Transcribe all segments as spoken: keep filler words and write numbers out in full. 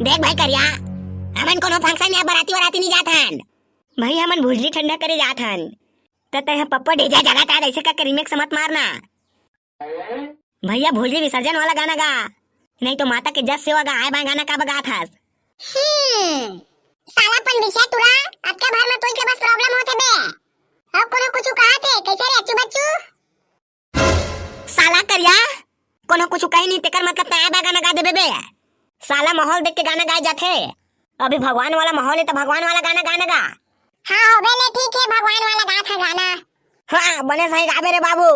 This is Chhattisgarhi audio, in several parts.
देख भाई करिया, हमन कोनो function या बराती वराती नहीं जात हन भाई, हमन भुजली ठंडा करे जात हन। त तैं ह पप्पो डीजे जगह ता ऐसे का remix मत मारना। भैया भुजली विसर्जन वाला गाना गा, नहीं तो माता के जस सेवा गा, आए बाय गाना का बगात हस। हम्म, साला पन बिछा तुरा, अतका भर में तोई के बस problem होथे बे। अब कोनो कुछ कहा थे, कैसे रे अच्चू बच्चू? साला करिया, कोनो कुछ कही नहीं, तेकर मतलब तैं आए बाय गाना गा देबे बे। साला माहौल देख के गाना गाए जाथे। अभी भगवान वाला माहौल है तो भगवान वाला गाना गाना गा। हाँ हो बे ले, ठीक है, भगवान वाला गात है गाना। हाँ, बने सही गाबे रे बाबू।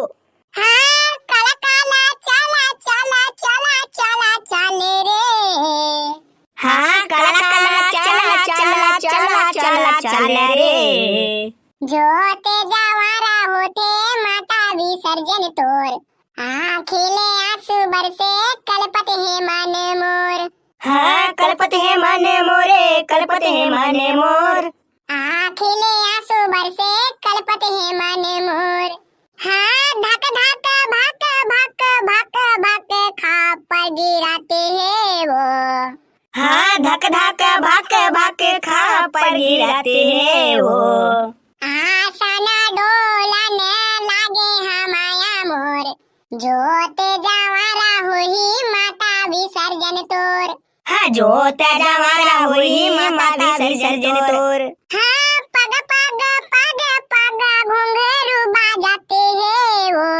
हाँ, काला काला चला चला चला चला चले रे। हाँ, काला काला चला चला चला चला चले रे। जो होते जावारा होते माता विसर्जन तोर। आँखी ले आंसू बरसे कलपत हे मन मोर। हाँ, कलपत हे मन मोरे, कलपत हे मन मोर। आँखी ले आंसू बरसे कलपत हे मन मोर। हाँ, धक धक भक भक भक भक खापर गिराते हे वो। हाँ, धक धक भक भक खप्पर गिरत हे वो। आसन डोलन लागे हे माया मोर, जोत जंवारा होही माता विसर्जन तोर। हाँ, जोत जंवारा होही माता विसर्जन तोर। हाँ, पग पग, पग पग घुंघरू बाजत हे वो।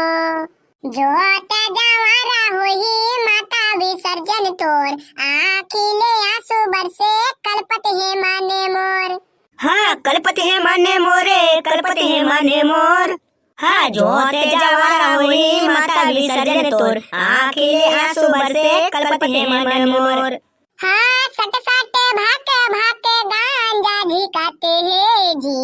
जोत जंवारा होही माता विसर्जन तोर, आँखी ले आंसू बरसे कलपत हे माने मोर। हाँ, कलपत हे माने मोरे, कलपत हे माने मोर। हाँ, जोत जंवारा होही माता विसर्जन तोर, आँखी ले आंसू बरसे कलपत हे माने मोर। हाँ, सट सट भाके भाके गांजा झिकत हे जी,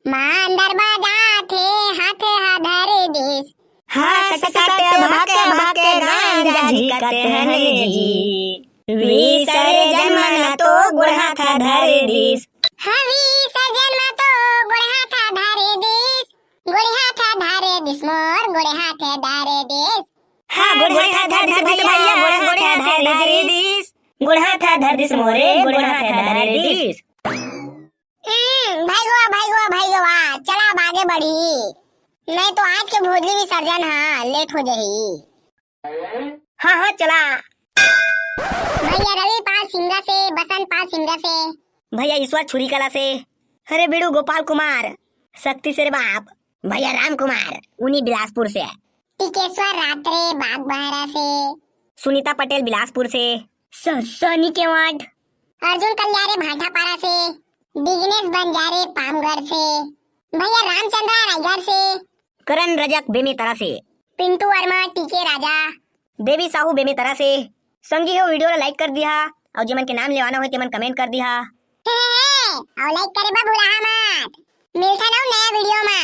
मांदर बजात हे हाथ ह धर दिस। हाँ, सट सट भाके भाके गांजा झिकत हे जी, विसर्जन म तो गोड़ हाथ धर दिस। हाँ, विसर्जन म तो गोड़ हाथ धर दिस, गोड़ हाथ धर दिस मोर, गोड़ हाथ धर दिस। हाँ, गोड़ हाथ धर दिस भैया, गोड़ हाथ धर दिस, गोड़ हाथ धर दिस मोरे, गोड़ हाथ धर दिस। हम्म, भाई गो, भाई गो, भाई गो, वाह, चला अब आगे बढ़ी, नहीं तो आज के भोजली विसर्जन, हाँ, लेट हो जाही। हाँ, हाँ, चला। भैया रवि पाल सिमरा से, बसंत पाल सिमरा से। भैया ईश्वर छुरी कला से। अरे बिड़ू गोपाल कुमार, शक्ति से रे बाप। भैया राम कुमार, उनी बिलासपुर से। टिकेश्वर रात्रे बागबाहरा से। सुनीता पटेल बिलासपुर से। स-, सनी केवाट। अर्जुन कल्यारे भाटापारा से। विघ्नेश बंजारे पामगढ़ से। भैया रामचंद्रा रायगढ़ से। करण रजक बेमेतरा से। पिंटू वर्मा टीके राजा। देवी साहू बेमेतरा से। संगी हो, video ला like कर दिहा अउ जेमन के नाम लेवाना होय तेमन comment कर दिहा। हे, हे, हे, अउ like करे बर भुलाहा मत। मिलथन अउ नया video मा।